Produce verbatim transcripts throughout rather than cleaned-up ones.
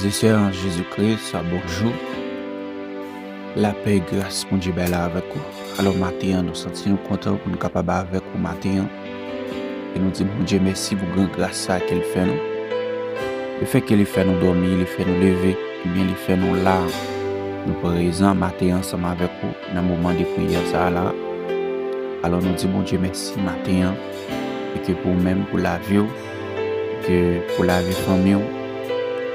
Frè e sè an Jezikri, bonjou. Lapè e gras Bondye bay la avèk ou. Alò, maten an, nou santi nou kontan pou nou kapab avèk ou maten an. E nou di Bondye mèsi pou gran gras sa ke l fè nou. Lefètke li fè nou dòmi, li fè nou leve, ebyen, li fè nou la. Nou prezan maten an ansanm avèk ou nan moman de priyè sa a la. Alò, nou di Bondye mèsi maten an. E ke pou ou menm, pou lavi w, ke pou lavi fanmi w.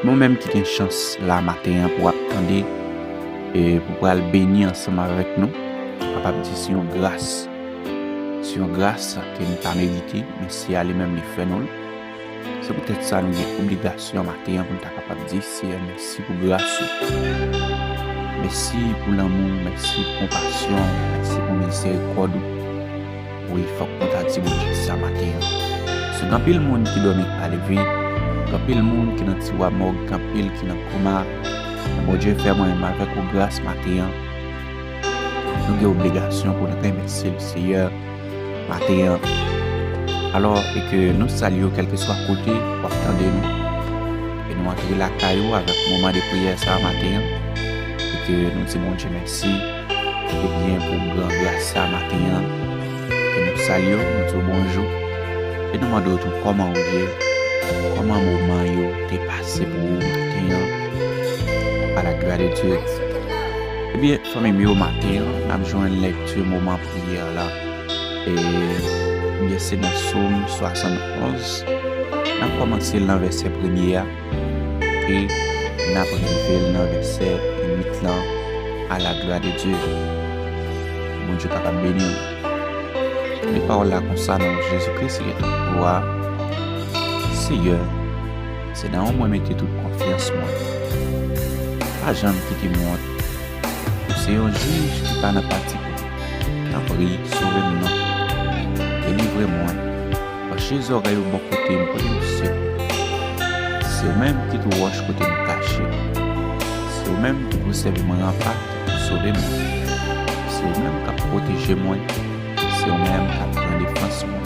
Nou menm ki gen chans la maten an pou w ap tande, e pou pral beni ansanm avèk nou, nou kapab di se yon gras. Se yon gras ke nou pa merite, men se a li menm li fè nou l. Se poutèt sa nou gen obligasyon maten an pou nou ta kapab di, Seyè, mèsi pou gras ou. Mèsi pou lanmou w, mèsi pou konpasyon w, mèsi pou mizèrikòd ou. Wi, fòk nou ta di Bondye sa maten an. Se gen anpil moun ki dòmi k pa leve, gen anpil moun ki nan tiwa mòg, gen anpil ki nan koma. Men Bondye fè mwen menm avèk ou gras maten an. Nou gen obligasyon pou nou remèsye l, Seyè, maten an. Alò, e ke nou salye w kèlkeswa kote w ap tande nou. E nou antre lakay ou avèk moman de priyè sa a maten an. E ke nou di Bondye mèsi. Ebyen, pou gran gras sa maten an, ke nou salye w, nou di w bonjou. E nou mande w tou kòman ou ye, kòman moman yo te pase pou ou maten an, à la gloire de Dieu. Ebyen, fanmi m yo, maten an, n ap jwenn lèkti moman priyè la. E, ebyen, se nan Sòm swasannonz. N ap kòmanse l nan vèsè premye a. E n ap rive l nan vèsè uit lan, à la gloire de Dieu. Bondye kapab beni w. Li pawòl la konsa nan non Jezikri, Seyè tout glwa. Seyè, se nan ou mwen mete tout konfyans mwen. Pa janm kite m wont. Ou se yon jij ki pa nan pati pou mwen. Tanpri, sove m non. Delivre mwen. Panche zòrèy ou bò kote m, pote m sekou. Se ou menm ki tou wòch kote m kache. Se ou menm ki pou sèvi m ranpa, ki pou sove m. Se ou menm k ap pwoteje mwen. Se ou menm k ap pran defans mwen.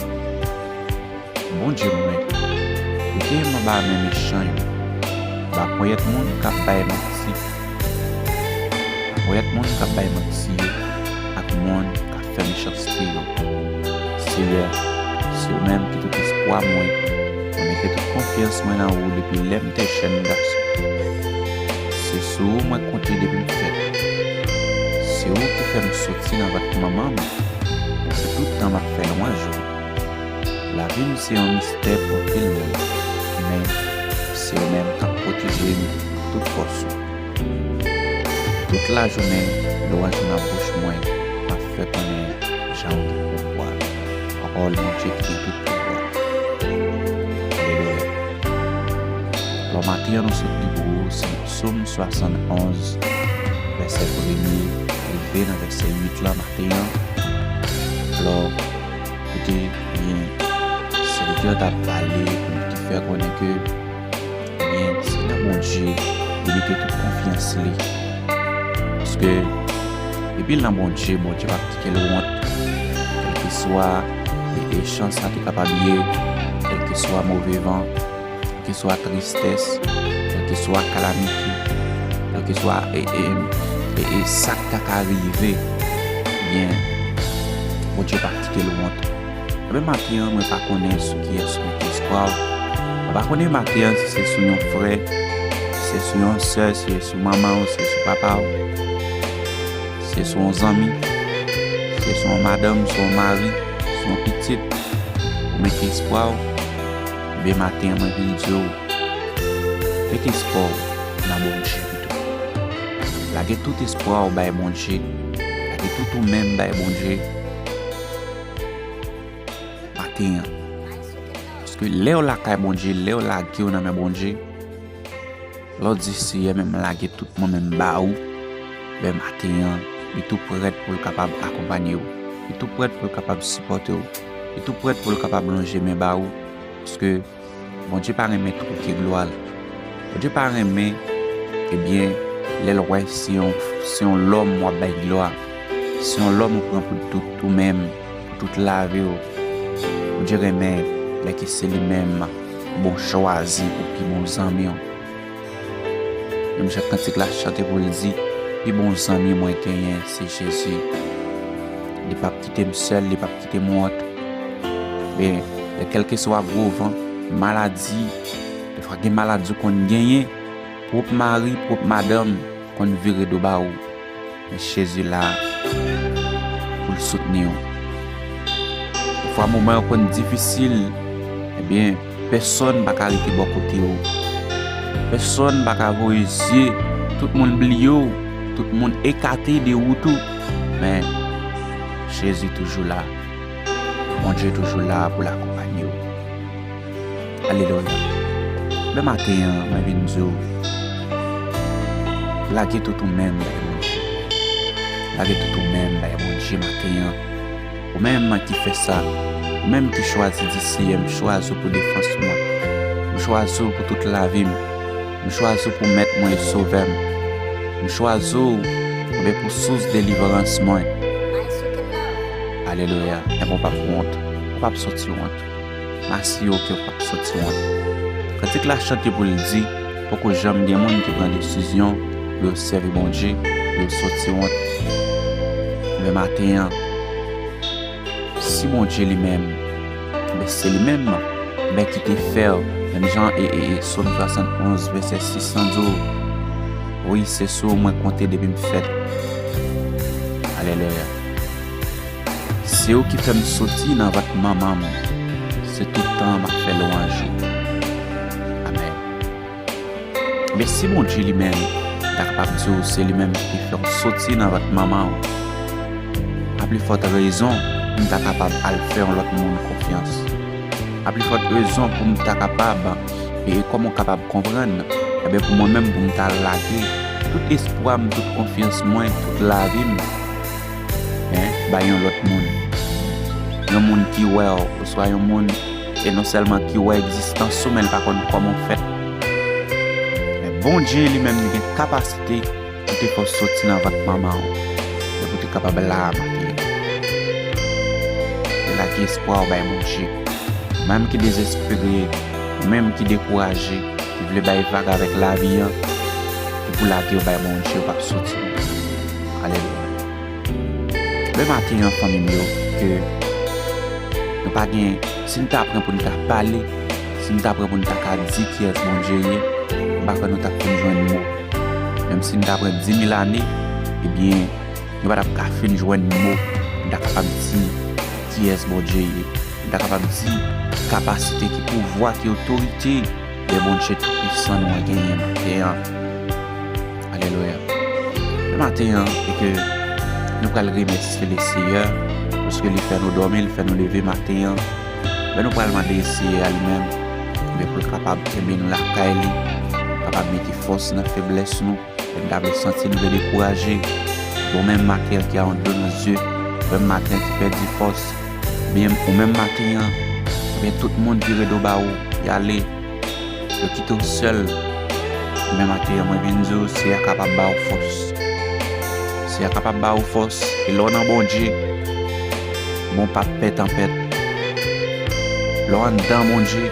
Bondye mwen, kite m anba men mechan yo, anba ponyèt moun k ap bay manti, anba ponyèt moun k ap bay manti yo, ak moun k ap fè mechanste yo. Seyè, se ou menm ki tout espwa mwen, mwen mete tout konfyans mwen nan ou depi lè m te jèn gason. Se sou ou mwen konte depi m fèt. Se ou ki fè m soti nan vant manman m. Se tout tan m ap fè lwanj ou. Lavi m se yon mistè pou anpil moun, men se ou menm k ap pwoteje m tout fòs ou. Tout lajounen, lwanj ou nan bouch mwen, m ap fè konnen jan ou gen pouvwa. Pawòl Bondye ki gen tout pouvwa. Alelouya. Lò maten an nou sot li pou ou, se nan Sòm swasannonz, vèsè premye, rive nan vèsè uit lan maten an. Lò, kote, byen, sèvitè t ap pale, pou l te fè konnen ke, byen, se nan Bondye li mete tout konfyans li. Paske, depi l nan Bondye, Bondye p ap kite l wont. Kèlkeswa, e, e, jan sa te kapab ye, kèlkeswa move van, kèlkeswa tristès, kèlkeswa kalamite, kèlkeswa, e, e, e, e sa k ta ka rive, byen, Bondye p ap kite l wont. Ebyen, maten an, mwen pa konnen sou kiyès ou mete espwa w. Mwen pa konnen maten an si se sou yon frè, si se sou yon sè, si se sou manman w, si se sou papa w, si se sou yon zanmi, si se sou yon madanm, sou yon mari, sou yon pitit, ou mete espwa w. Ebyen, maten an, mwen vin di w, mete espwa w nan Bondye pito. Lage tout espwa w bay Bondye. Lage tout ou menm bay Bondye. Maten an. Paske lè w lakay Bondye, lè w lage w nan men Bondye, lè w di, Seyè, men m lage tout mwen menm ba ou, ben maten an, li tou prèt pou l kapab akonpanye w. Li tou prèt pou l kapab sipòte w. Li tou prèt pou l kapab lonje men ba ou. Paske Bondye pa renmen twouke glwa l. Bondye pa renmen, ebyen, lè l wè se yon, se yon lòm w ap bay glwa. Se yon lòm ou pran pou tout ou menm, pou tout lavi w. Bondye renmen lè ke se li menm ou bon chwazi pou pi bon zanmi w. Menm jan kantik la chante pou l di, pi bon zanmi mwen genyen se Jezi. Li p ap kite m sèl, li p ap kite m wont. Men, kèlkeswa gwo van, maladi, defwa gen maladi w konn genyen, pwòp mari, pwòp madanm konn vire do ba ou. Men Jezi la pou l soutni w. Defwa moman yo konn difisil, ebyen, pèsonn pa ka rete bò kote w. Pèsonn pa ka voye zye, tout moun bliye w, tout moun ekate de wout ou. Men, Jezi toujou la. Bondye toujou la pou l akonpanye w. Alelouya. Men maten an, mwen vin di w, lage tout ou menm bay Bondye. Lage tout ou menm bay Bondye maten an. Ou menm ki fè sa, ou menm ki chwazi di, Seyè, m chwazi w pou defans mwen. M chwazi w pou tout lavi m. M chwazi w pou mèt mwen e sovè m. M chwazi w, oubyen pou sous delivrans mwen. Alelouya. Enben w p ap wont. Ou p ap soti wont. M asire w ke w p ap soti wont. Kantik la chante pou l di, poko janm gen moun ki pran desizyon pou yo sèvi Bondye, pou yo soti wont. Men maten an, si Bondye li menm, men se li menm, men ki te fè w, menm jan e, e, e Sòm swasannonz, vèsè sis lan di w, wi, se sou ou mwen konte depi m fèt. Alelouya. Se ou ki fè m soti nan vant manman m. Se tout tan m ap fè lwanj ou. Amèn. Men si Bondye li menm, m ta kapab di w, se li menm ki te fè w soti nan vant manman w. A pli fòt rezon, m ta kapab al fè yon lòt moun konfyans. A pli fòt rezon pou m ta kapab, e kòm ou kapab konprann, ebyen pou mwen menm, pou m ta lage tout espwa m, tout konfyans mwen, tout lavi m, en, bay yon lòt moun. Yon moun ki wè w, oswa yon moun, e non sèlman ki wè egzistans ou, men l pa konn kòman w fèt. Men Bondye li menm li gen kapasite pou te fè w soti nan vant manman w, e pou te kapab la a maten. Te lage espwa w bay Bondye. Ou menm ki dezespere, ou menm ki dekouraje, ki vle bay vag avèk lavi an, ou pou lage yo bay Bondye, ou p ap soti. Alelouya. Men maten an, fanmi m yo, ke nou pa gen, si n ta pran pou n ta pale, si n ta pran pou n ta ka di kiyès Bondye ye, m pa kwè nou t ap fin jwenn mo. Menm si n ta pran di mil ane, ebyen, nou pa t ap ka fin jwenn mo pou n ta kapab di kiyès Bondye ye. M ta kapab di ki kapasite, ki pouvwa, ki otorite, men Bondye Toupisan nou an genyen maten an. Alelouya. Men maten an, e ke nou pral remèsye Leseyè, paske li fè nou dòmi, li fè nou leve maten an. Men nou pral mande Seyè a li menm, men pou l kapab kenbe nou lakay li, kapab mete fòs nan feblès nou. Lè n ta vle santi n vle dekouraje, bon, menm maten an ki a yon dlo nan zye, menm maten an ki pèdi fòs, byen, ou menm maten an, byen, tout moun vire do ba ou, y ale, yo kite w sèl. Men maten an, mwen vin di w, Seyè a kapab ba ou fòs. Seyè a kapab ba ou fòs, e lè w nan Bondye, bon, w p ap pè tanpèt. Lè w anndan Bondye,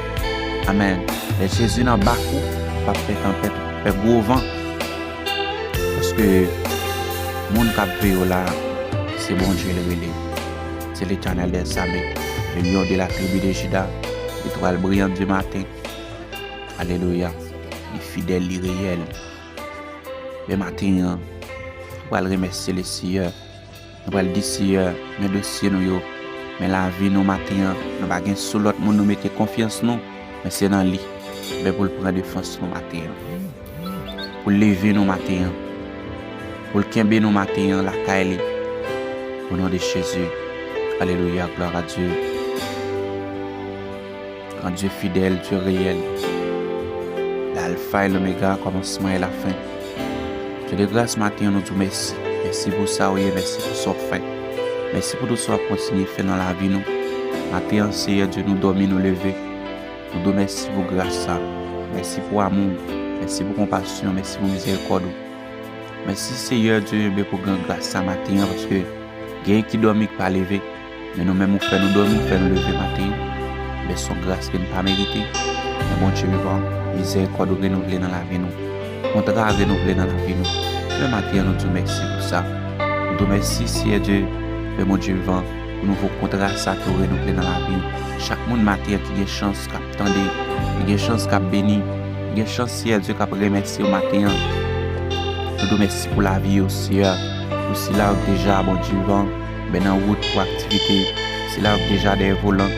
amèn. Lè Jezi nan bak ou, w p ap pè tanpèt, w p ap pè gwo van. Paske moun k ap veye w la, se Bondye l rele. Se Letènèl dèzame, le Lion de la tribu de Juda, Letwal briyan di maten. Alelouya. Li fidèl, li reyèl. Men maten an, nou pral remèsye Leseyè. Nou pral di Seyè, men dosye nou yo, men lavi nou maten an. Nou pa gen sou lòt moun nou mete konfyans nou, men se nan li. Men pou l pran defans nou maten an. Pou l leve nou maten an. Pou l kenbe nou maten an lakay li. O non de Jezi. Alelouya, glwa a Dye. An Dye fidèl, Dye reyèl. Lalfa e lomega, kòmansman e lafen. Dye de gras, maten an nou di w mèsi. Mèsi pou sa w ye, mèsi pou sa w fè. Mèsi pou tout sa w ap kontinye fè nan lavi nou. Maten an, Seyè Dye, nou dòmi, nou leve. Nou di w mèsi pou gras sa. Mèsi pou amou w. Mèsi pou konpasyon w. Mèsi pou mizèrikòd ou. Mèsi, Seyè Dye, men pou gran gras sa maten an, paske genyen ki dòmi, ki pa leve. Men nou menm, ou fè nou dòmi, ou fè nou leve maten an. Men se yon gras ke n pa merite. Men Bondye vivan, mizèrikòd ou renouvle nan lavi nou. kontra renouvle nan lavi nou. Men maten an, nou di w mèsi pou sa. Nou di w mèsi, Seyè Dye, men Bondye vivan, pou nouvo kontra sa ke w renouvle nan lavi chak moun maten an ki gen chans k ap tande, ki gen chans k ap beni, ki gen chans, Seyè Dye, k ap remèsye w maten an. Nou di w mèsi pou lavi yo, Seyè, pou sila yo k deja, Bondye vivan, ben nan wout pou aktivite, sila yo k deja dèyè volan,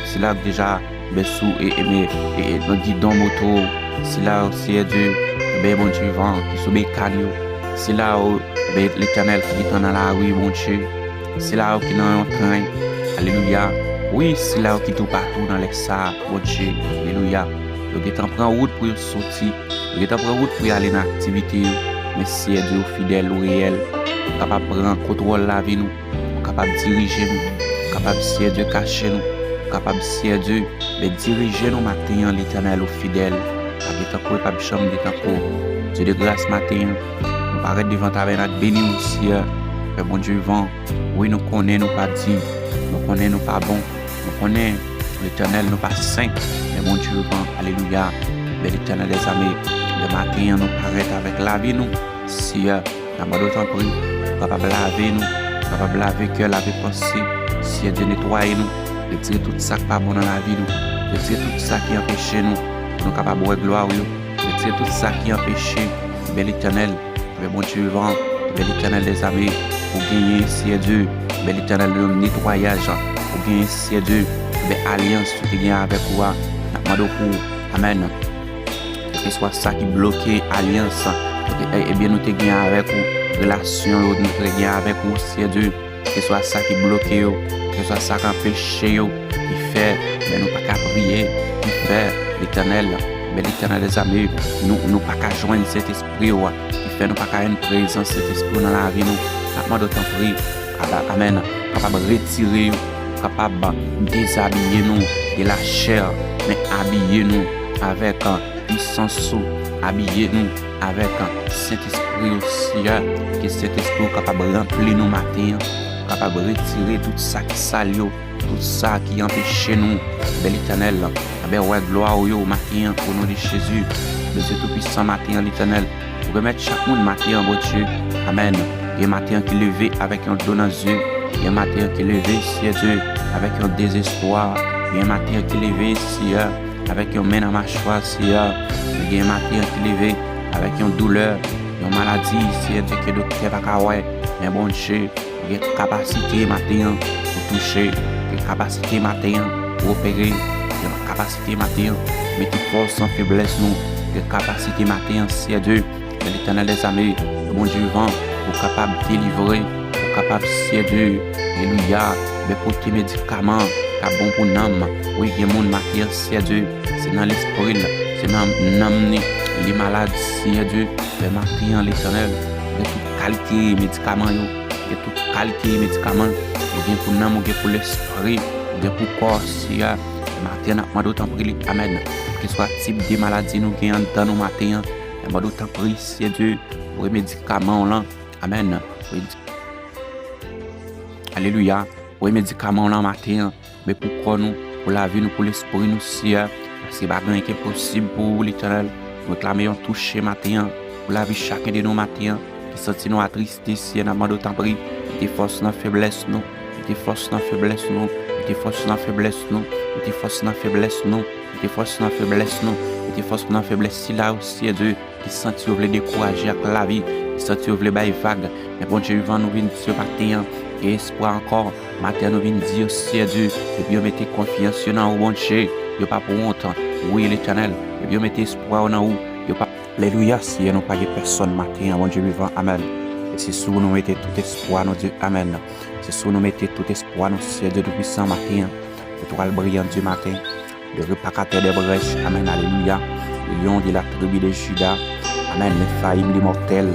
sila yo k deja ben sou e, e, men, e, e, nan gidon moto, sila yo, Seyè Dye, ben Bondye vivan, ki sou bekàn yo, sila yo, ben Letènèl, ki gentan nan lari, Bondye, sila yo ki nan yon tren, alelouya, wi, sila yo ki toupatou nan lè sa a, Bondye, alelouya, yo gentan pran wout pou yo soti, yo gentan pran wout pou y ale nan aktivite yo, men Seyè Dye, ou fidèl, ou reyèl, ou kapab pran kontwòl lavi nou, ou kapab dirije nou, ou kapab, Seyè Dye, kache nou, ou kapab, Seyè Dye, men dirije nou maten an, Letènèl, ou fidèl. Pa gen tankou w, p ap janm gen tankou w. Dye de gras, maten an, nou parèt devan tabènak beni w, Seyè. Pè Bondye vivan, wi, nou konnen nou pa diy, nou konnen nou pa bon, nou konnen, Letènèl, nou pa sen, men Bondye vivan, alelouya. Men Letènèl dèzame, men maten an, nou parèt avèk lavi nou, Seyè. N ap mande w tanpri, ou kapab lave nou, ou kapab lave kè, lave panse, Seyè Dye, netwaye nou, retire tout sa k pa bon nan lavi nou, retire tout sa ki anpeche nou pou nou kapab wè glwa w yo, retire tout sa ki anpeche, bèl Letènèl, bèl Bondye vivan, bèl Letènèl dèzame, pou genyen, Seyè Dye, bèl Letènèl, yon netwayaj, pou genyen, Seyè Dye, bèl alyans ou te gen avèk ou a, n ap mande w pou, amèn. Kèlkeswa sa ki bloke alyans, e, ebyen nou te gen avèk ou, relasyon yo nou te gen avèk ou, Seyè Dye, kèlkeswa sa ki bloke yo, kèlkeswa sa k anpeche yo, ki fè, men nou pa ka priye, ki fè, Letènèl, men Letènèl dèzame, nou, nou pa ka jwenn Sentespri w, ki fè nou pa ka jwenn prezans Sentespri w nan lavi nou. N ap mande w tanpri, aba, amèn, kapab retire yo, kapab dezabiye nou de lachè, men abiye nou avèk, pwisans ou, abiye nou avèk Sentespri ou, Seyè, ke Sentespri ou kapab ranpli nou maten an, kapab retire tout sa ki sal yo, tout sa ki anpeche nou, bèl Letènèl, anben wè glwa ou yo maten an, o non de Jezi, Bondye Toupisan, maten an, Letènèl, ou remèt chak moun maten an, Bondye, amèn. Gen maten an ki leve avèk yon dlo nan zye, gen maten an ki leve, Seyè Dye, avèk yon dezespwa, gen maten an ki leve, Seyè, avèk yon men nan machwa, Seyè. Gen maten an ki leve avèk yon doulè, yon maladi, Seyè Dye, ke doktè pa ka wè. Men Bondye, ou gen kapasite maten an pou touche, ou gen kapasite maten an pou opere, ou gen kapasite maten an pou mete fòs nan feblès nou, ou gen kapasite maten an, Seyè Dye, men Letènèl dèzame, Bondye vivan, ou kapab delivre, ou kapab, Seyè Dye, alelouya, men pote medikaman k ap bon pou nanm. Wi, gen moun maten an, Seyè Dye, se nan lespri l, se nan nanm ni, li malad, Seyè Dye, men maten an, Letènèl, gen tout kalite medikaman yo, gen tout kalite medikaman, ou gen pou nanm, ou gen pou lespri, ou gen pou kò, Seyè, men maten an, n ap mande w tanpri, amèn. Keswa tip de maladi nou gen anndan nou maten an, n ap mande w tanpri, Seyè Dye, voye medikaman w lan. Amèn. Voye di-, alelouya. Voye medikaman w lan maten an. Men pou kò nou, pou lavi nou, pou lespri nou, Seyè. Paske pa gen anyen ki enposib pou ou, Letènèl. Nou reklame yon touche maten an. Pou lavi chaken de nou maten an. Ki santi nou atriste, Seyè, n ap mande w tanpri. Mete fòs nan feblès nou. Mete fòs nan feblès nou. Mete fòs nan feblès nou. Mete fòs nan feblès nou. Mete fòs nan feblès nou. Mete fòs nan feblès sila yo, Seyè Dye, ki santi yo vle dekouraje ak lavi, ki santi yo vle bay vag. Men Bondye vivan, nou vin di yo maten an, gen espwa ankò. Maten an, nou vin di yo, Seyè Dye, epi yo mete konfyans yo nan ou, Bondye, yo p ap wont. Wi, Letènèl, epi yo mete espwa yo nan ou, yo p ap. Alelouya, Seyè, nou pa gen pèsòn maten an, Bondye vivan, amèn. E se sou ou nou mete tout espwa nou, Dye, amèn. Se sou ou nou mete tout espwa nou, Seyè Dye Toupisan, maten an. Etwal briyan di maten. Le reparatè dè brèch, amèn, alelouya. Lyon de la tribi de Juda, amèn, l'Éphraïm l'immortel.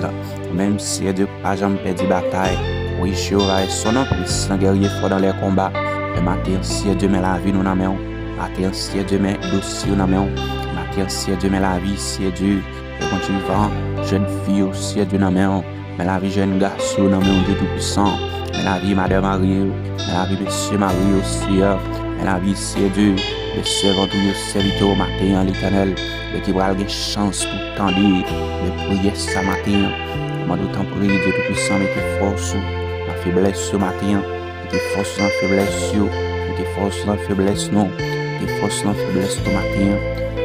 Ou menm, Seyè Dye, pa janm pèdi batay. Wi, Jewova est son nom, puissant guerrier, fort dans les combats. Men maten an, Seyè Dye, men lavi nou nan men w. Maten an, Seyè Dye, men dosye w nan men w. Maten an, Seyè Dye, men lavi, Seyè Dye, men Bondye vivan, jèn fi yo, Seyè Dye, nan men w. Men lavi jèn gason yo nan men w, Dye Toupisan. Men lavi madan marye yo. Men lavi mesye marye yo, Seyè. Men lavi, Seyè Dye, men sèvant ou yo, sèvitè w maten an, Letènèl, men ki pral gen chans pou tande men priyè sa maten an. Mande w tanpri, Dye Toupisan, mete fòs ou nan feblès yo maten an. Mete fòs ou nan feblès yo. Mete fòs ou nan feblès nou. Mete fòs ou nan feblès nou maten an.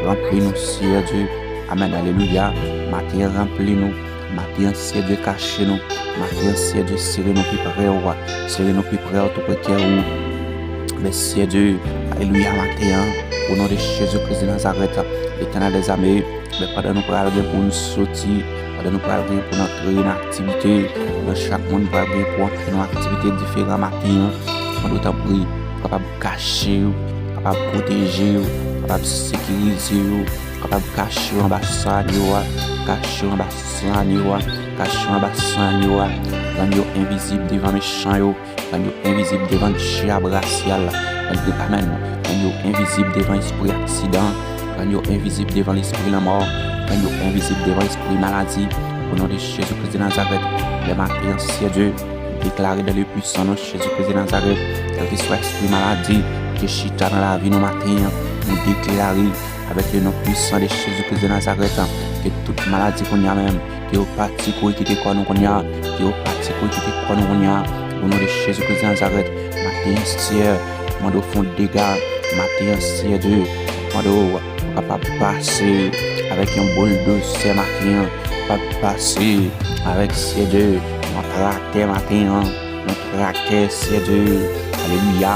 Ranpli nou, Seyè Dye. Amèn, alelouya. Maten an, ranpli nou. Maten an, Seyè Dye, kache nou. Maten an, Seyè Dye, sere nou pi pre w. Sere nou pi pre w, tou pre kè ou. Men Seyè Dye, alelouya, maten an, o non de Jezi Kris de Nazarèt, Letènèl dèzame, men pandan nou pral gen pou n soti, pandan nou pral gen pou n antre nan aktivite, pandan chak moun pral gen pou antre nan aktivite diferan maten an, mande w tanpri, kapab kache yo, kapab pwoteje yo, kapab sekirize yo, kapab kache yo anba san yo a, kache yo anba san yo a, kache yo anba san yo a, rann yo envizib devan mechan yo, rann yo envizib devan dyab rasyal, rann yo, amèn, rann yo envizib devan espri aksidan, rann yo envizib devan lespri lanmò, rann yo envizib devan espri maladi, o non de Jezi Kris de Nazarèt, lè maten an, Seyè Dye, deklare dans le puissant nom Jezi Kris de Nazarèt, kèlkeswa espri maladi ki chita nan lavi nou maten an, nou deklare avèk le non pwisan de Jezi Kris de Nazarèt, ke tout maladi kounye a menm, ke yo pati kouri kite kò nou kounye a, ke yo pati kouri kite kò nou kounye a, o non de Jezi Kris de Nazarèt, maten an, Seyè, mande w fè yon dega, maten an, Seyè Dye, mande w kapab pase avèk yon bouldoze maten an, kapab pase avèk, Seyè Dye, yon traktè maten an, yon traktè, Seyè Dye, alelouya,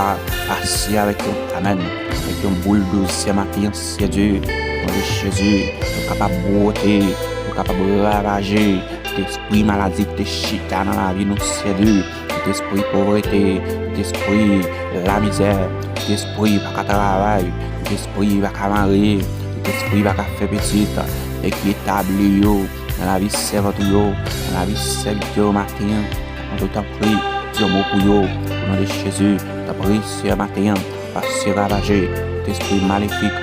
pase avèk yon, amèn, avèk yon bouldoze maten an, Seyè Dye, o non de Jezi, nou kapab bwote, nou kapab ravaje tout espri maladi ki te chita nan lavi nou, Seyè Dye, tout espri povrete, tout espri lamizè, tout espri pa ka travay, tout espri pa ka mare, tout espri pa ka fè pitit, e ki etabli yo nan lavi sèvant ou yo, nan lavi sèvitè yo maten an. Mande w tanpri, di yon mo pou yo, o non de Jezi, tanpri, Seyè, maten an, pase ravaje tout espri malefik,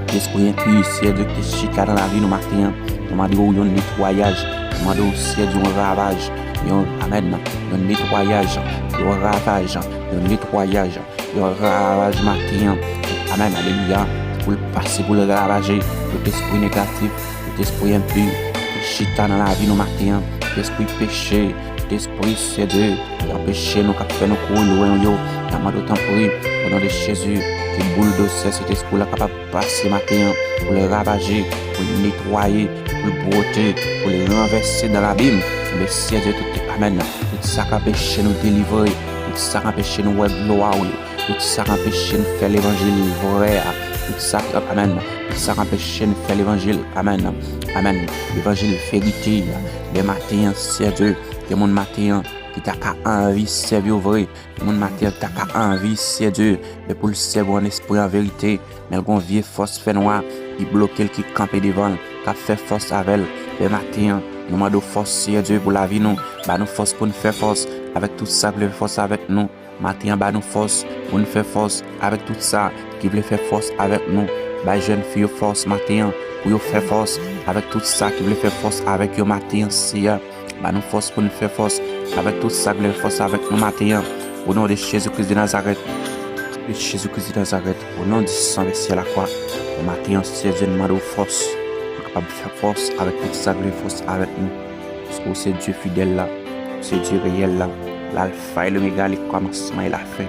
tout espri enpi, Seyè Dye, ki te chita nan lavi nou maten an. Nou mande w yon netwayaj, nou mande w, Seyè Dye, yon ravaj, yon, amèn, yon netwayaj, yon ravaj, yon netwayaj, yon ravaj maten an. Amèn, alelouya. Pou l pase, pou l ravaje tout espri negatif, tout espri enpi ki chita nan lavi nou maten an, tout espri peche, tout espri, Seyè Dye, ki anpeche nou, k ap fè nou kouri lwen w yo. N ap mande w tanpri, o non de Jezi, ke bouldoze Sentespri w la kapab pase maten an, pou l ravaje, pou l netwaye, pou l bwote, pou l ranvèse dans l'abîme. Men Seyè Dye, tout, amèn, tout sa k anpeche nou delivre, tout sa k anpeche nou wè glwa w yo, tout sa k anpeche n fè levanjil vrè a, tout sa k, amèn, tout sa k anpeche n fè levanjil, amèn, amèn, levanjil verite a. Men maten an, Seyè Dye, gen moun maten an ki ta ka anvi sèvi w vre, gen moun maten an ki ta ka anvi, Seyè Dye, men pou l sèvi w an espri, an verite, men l gon vye fòs fènwa ki bloke l, ki kanpe devan l, k ap fè fòs avè l. Men maten an, nou mande w fòs, Seyè Dye, pou lavi nou. Ba nou fòs pou n fè fòs avèk tout sa k vle fè fòs avèk nou. Maten an, ba nou fòs pou n fè fòs avèk tout sa ki vle fè fòs avèk nou. Bay jèn fi yo fòs maten an pou yo fè fòs avèk tout sa ki vle fè fòs avèk yo maten an, Seyè. Ba nou fòs pou n fè fòs avèk tout sa k vle fè fòs avèk nou maten an. O non de Jezi Kris de Nazarèt. De Jezi Kris de Nazarèt. O non di san vèsye lakwa. Maten an, Seyè Dye, n mande w fòs pou n kapab fè fòs avèk tout sa k vle fè fòs avèk nou. Paske w se Dye fidèl la, w se Dye reyèl la, Lalfa e Lomega, le kòmansman e lafen.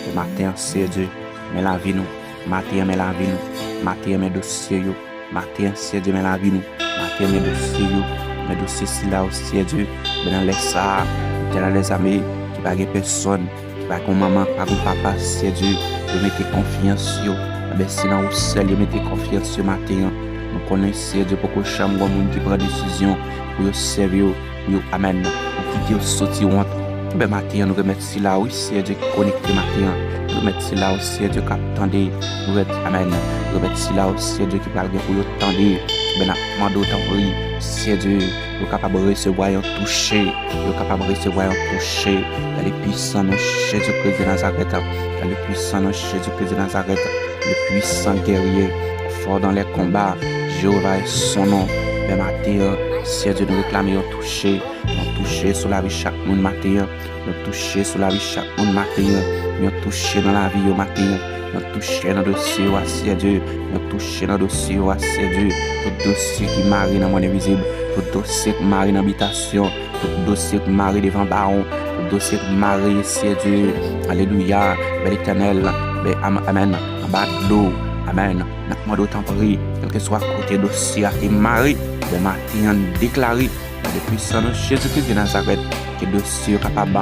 E maten an, Seyè Dye, men lavi nou. Maten an, men lavi nou. Maten an, men dosye yo. Maten an, Seyè Dye, men lavi nou. Maten an, men dosye yo. Men dosye sila yo, Seyè Dye. Men nan lè sa a, Letènèl dèzame, ki pa gen pèsòn, ki pa gen manman, ki pa gen papa, Seyè Dye, yo mete konfyans yo. Enben, se nan ou sèl yo mete konfyans yo maten an. Nou konnen, Seyè Dye, poko janm gon moun ki pran desizyon pou yo sèvi yo, pou yo, amèn, pou kite yo soti wont. Enben, maten an, nou remèt sila, wi, Seyè Dye, ki konekte maten an. Nou remèt sila, wi, Seyè Dye, k ap tande. Nou remèt, amèn. Nou remèt sila, wi, Seyè Dye, ki pral gen pou yo tande. Enben, n ap mande w, tanpri, Seyè Dye, yo kapab resevwa yon touche, yo kapab resevwa yon touche, dans le puissant nom Jésus-Christ de Nazareth, dans le puissant nom Jésus-Christ de Nazareth, le puissant guerrier, fort dans les combats, Jéhovah est son nom. Men maten an, Seyè Dye, nou reklame yon touche, yon touche sou lavi chak moun maten an, yon touche sou lavi chak moun maten an, yon touche nan lavi yo maten an, Yon touche nan dosye yo a, Seyè Dye. Yon touche nan dosye yo a, Seyè Dye. Tout dosye ki mare nan mond envizib. Tout dosye ki mare nan bitasyon. Tout dosye ki mare devan bawon. Tout dosye ki mare, Seyè Dye. Alelouya. Bèl Letènèl. Bèl, am-, amèn. Anba dlo. Amèn. N ap mande w tanpri, kèlkeswa kote dosye a te mare, bèl maten an deklare, nan non pwisan de Jezi Kris de Nazarèt, ke dosye yo kapab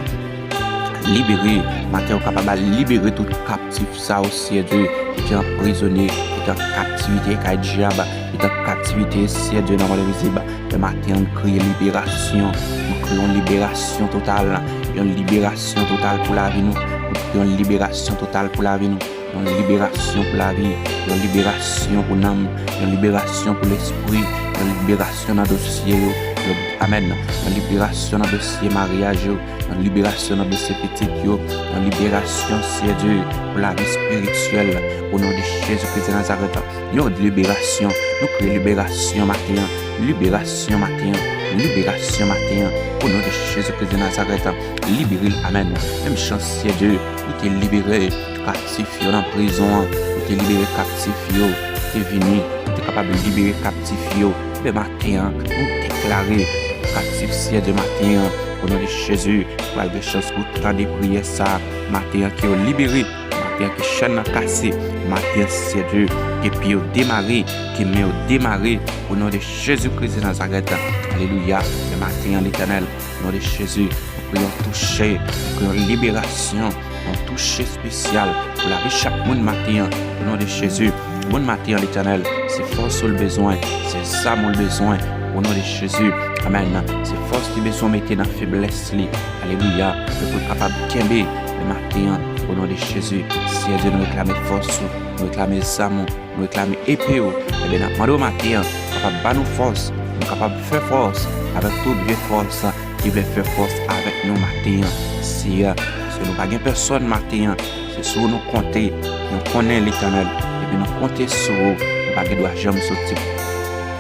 libere, maten yo kapab libere tout kaptif sa yo, Seyè Dye, ki te anprizone, ki te an kaptivite kay dyab, ki te an kaptivite, Seyè Dye, nan mond envizib. Bèl maten an, nou kriye liberasyon, nou kriye yon liberasyon total, yon liberasyon total pou lavi nou, nou kriye yon liberasyon total pou lavi nou. Yon liberasyon pou lavi, yon liberasyon pou nanm, yon liberasyon pou lespri, yon liberasyon nan dosye yo. Yon, amèn. Yon liberasyon nan dosye maryaj yo, yon liberasyon nan dosye pitit yo, yon liberasyon, Seyè Dye, pou lavi espirityèl, o non de Jezi Kris de Nazarèt. Yon liberasyon, nou kriye liberasyon maten an, liberasyon maten an, liberasyon maten an, o non de Jezi Kris de Nazarèt. Libere l, amèn. Menm jan, Seyè Dye, ou te libere kaptif yo nan prizon an, ou te libere kaptif yo, ou te vini, ou te kapab libere kaptif yo. Bèl maten an, nou deklare kaptif, Seyè Dye, maten an, o non de Jezi, pral gen chans pou tande priyè sa, maten an, ke yo libere, maten an, ke chèn nan kase, maten an, Seyè Dye, ke pye yo demare, ke men yo demare, o non de Jezi Kris de Nazarèt. Alelouya. Bèl maten an, Letènèl, o non de Jezi, nou kriye yon touche, nou kriye yon liberasyon, yon touche espesyal pou lavi chak moun maten an, o non de Jezi. Bon maten an, Letènèl, se fòs ou l bezwen, se zam ou l bezwen, o non de Jezi. Amèn. Se fòs li bezwen mete nan feblès li. Alelouya. Pou l kapab kenbe bèl maten an, o non de Jezi. Seyè Dye, nou reklame fòs ou, nou reklame zam ou, nou reklame epe w. Ebyen, n ap mande w maten an, kapab ba nou fòs, nou kapab fè fòs avèk tout vye fòs ki vle fè fòs avèk nou maten an, Seyè. Paske nou pa gen pèsòn maten an, se sou ou nou konte. Nou konnen, Letènèl, depi nou konte sou ou, nou pa gen dwa janm soti.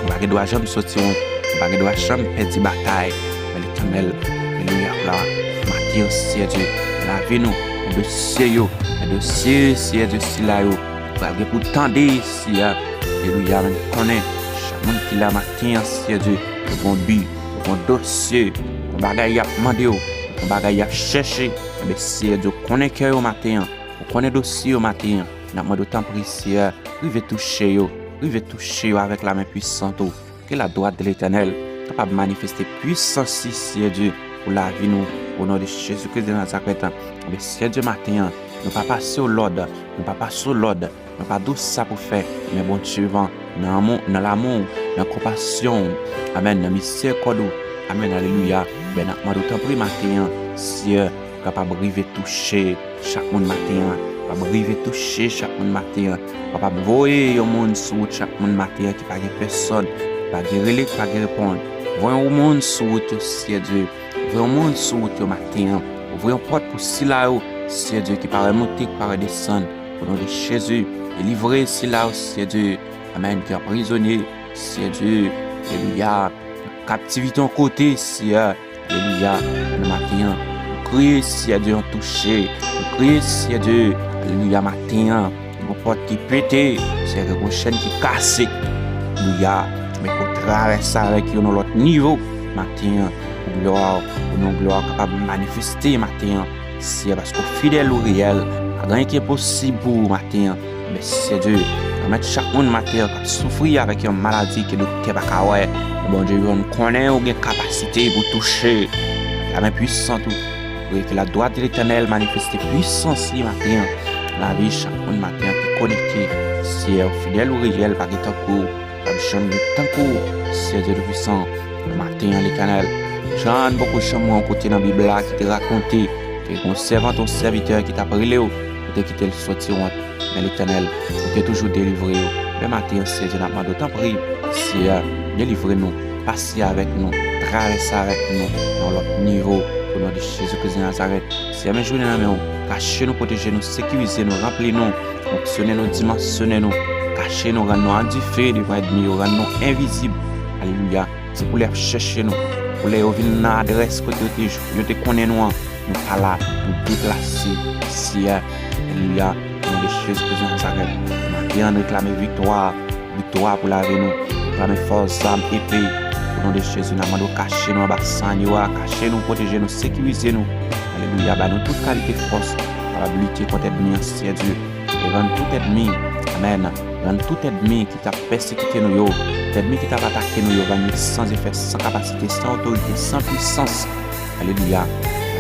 Nou pa gen dwa janm soti wont. Nou pa gen dwa janm pèdi batay. Men Letènèl, alelouya, la, maten an, Seyè Dye, nan lavi nou, nan dosye yo, nan dosye, Seyè Dye, sila yo pral gen pou tande, Seyè. Alelouya, men konnen, chak moun ki la maten an, Seyè Dye, yo gon bi, yo gon dosye, gon bagay y ap mande w, gon bagay y ap chèche. Ebyen, Seyè Dye, ou konnen kè yo maten an, ou konnen dosye yo maten an. N ap mande w, tanpri, Seyè, rive touche yo, rive touche yo avèk lamen pwisant ou. Ke la dwat de Letènèl kapab manifeste pwisans li, Seyè Dye, pou lavi nou, o non de Jezi Kris de Nazarèt. Ebyen, Seyè Dye, maten an, nou pa pase w lòd, nou pa pase w lòd, nou pa di w sa pou fè, men Bondye vivan, nan lanmou, nan lanmou w, nan konpasyon w, amèn, nan mizerikòd ou, amèn, alelouya. Ebyen, n ap mande w, tanpri, maten an, Seyè, kapab rive touche chak moun maten an, kapab rive touche chak moun maten an, kapab voye yon moun sou wout chak moun maten an ki pa gen pèsòn, ki pa gen rele, ki pa gen reponn. Voye yon moun sou wout yo, Seyè Dye. Voye yon moun sou wout yo maten an. Ouvri yon pòt pou sila yo, Seyè Dye, ki pa wè monte, ki pa wè desann. O non de Jezi, delivre sila yo, Seyè Dye. Amèn. Ki anprizone, Seyè Dye. Alelouya. Kaptivite yon kote, Seyè. Alelouya. Nan maten an, nou kriye, Seyè Dye, yon touche. Nou kriye, Seyè Dye. Alelouya, maten an. Yon pòt ki pete, Seyè, yon chèn ki kase. Alelouya. Men pou travèse avèk yo nan lòt nivo. Maten an, pou glwa w, pou non glwa w kapab manifeste maten an. Seyè, paske w fidèl, ou reyèl. Pa gen anyen ki enposib pou ou maten an. Men Seyè Dye, pèmèt chak moun maten an k ap soufri avèk yon maladi ke doktè pa ka wè. Bondye, nou konnen ou gen kapasite pou touche. Lamen pwisant ou, priye ke la dwat de Letènèl manifeste pwisans li maten an. Lavi chak moun maten an ki konekte. Seyè, ou fidèl, ou reyèl, pa gen tankou ou. P ap janm gen tankou ou, Seyè Dye Toupisan. Nan maten an, Letènèl, jan n poko janm wè yon kote nan Bib la ki te rakonte ke yon sèvant, yon sèvitè ki t ap rele w, ou te kite l soti wont. Men Letènèl, ou te toujou delivre yo. Men maten an, Seyè Dye, n ap mande w, tanpri, Seyè, delivre nou, pase avèk nou, travèse avèk nou nan yon lòt nivo, o non de Jezi Kris de Nazarèt. Seyè, men jounen nan men w, kache nou, pwoteje nou, sekirize nou, ranpli nou, fonksyone nou, dimansyone nou, kache nou, rann nou an dife devan ènmi yo, rann nou envizib. Alelouya. Se pou lè y ap chèche nou, pou lè yo vin nan adrès kote yo te, yo te konnen nou an, nou pa la, nou deplase, Seyè. Alelouya. Non de Jezi Kris de Nazarèt. Maten an, n reklame viktwa, viktwa pou lavi nou. Reklame fòs, zam, epe. O non de Jezi, n ap mande w kache nou anba san agno a, kache nou, pwoteje nou, sekirize nou. Alelouya, ba nou tout kalite fòs, kapab lite kont ènmi an, Seyè Dye. E rann tout ènmi, amèn, rann tout ènmi ki t ap pèsekite nou yo, tout ènmi ki t ap atake nou yo, rann yo san efè, san kapasite, san otorite, san pwisans. Alelouya.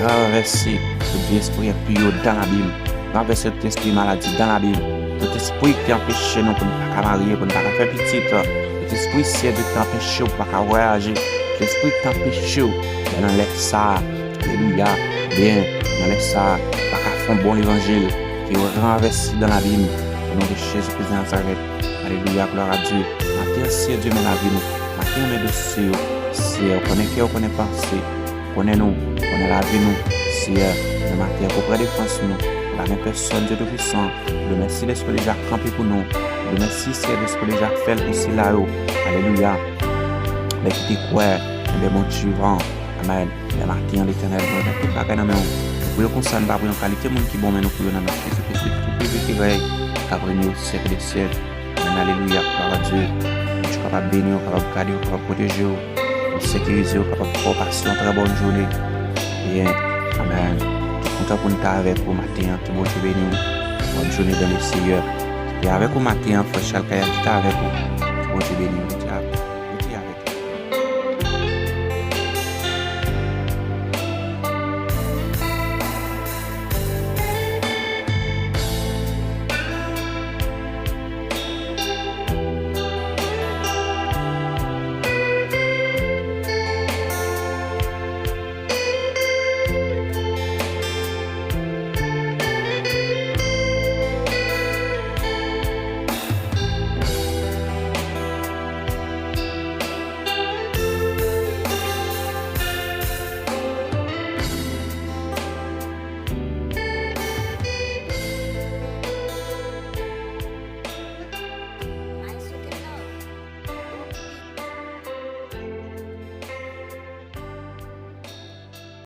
Ranvèse tout vye espri enpi yo dan labim. Ranvèse tout espri maladi dan labim. Tout espri ki te anpeche nou pou n pa ka marye, pou n pa ka fè pitit. Tout espri, Seyè Dye, ki te anpeche w pou pa ka vwayaje. Tout espri ki te anpeche w nan lè sa a. Alelouya. Byen, nan lè sa a, pa ka fè yon bon levanjil, ke yo ranvèse dan labim. O non de Jezi Kris de Nazarèt. Alelouya, glwa a Dye. Maten an, Seyè Dye, men lavi nou. Maten an, men dosye yo. Seyè, ou konnen kè, ou konnen panse. Ou konnen nou, ou konnen lavi nou. Seyè, men maten an, ou pran defans nou. Pa gen pèsòn, Dye Toupisan. Ou remèsye dèske w deja kanpe pou nou. Ou remèsye, Seyè, dèske w deja fè l pou sila yo. Alelouya. Lè ki te kwè, enben, Bondye vivan. Amèn. Lè maten an, Letènèl, nou remèt tout bagay nan men w. Nou pou yo konsa, nou pa pou yon kalite moun ki bon, men nou pou yo nan non Jezi Kris, ki viv e ki rèy, k ap renye o syèk dè syèk. Amèn, alelouya, glwa a Dye. Bondye kapab beni w, kapab gade w, kapab pwoteje w, kapab sekirize w, kapab fè w pase yon trè bòn jounen. Byen, amèn. Kontan pou n te avèk ou maten an, ke Bondye beni w. Bòn jounen dan le Seyè. E avèk ou maten an, frè Charles Kaya ki te avèk ou. Ke Bondye beni w.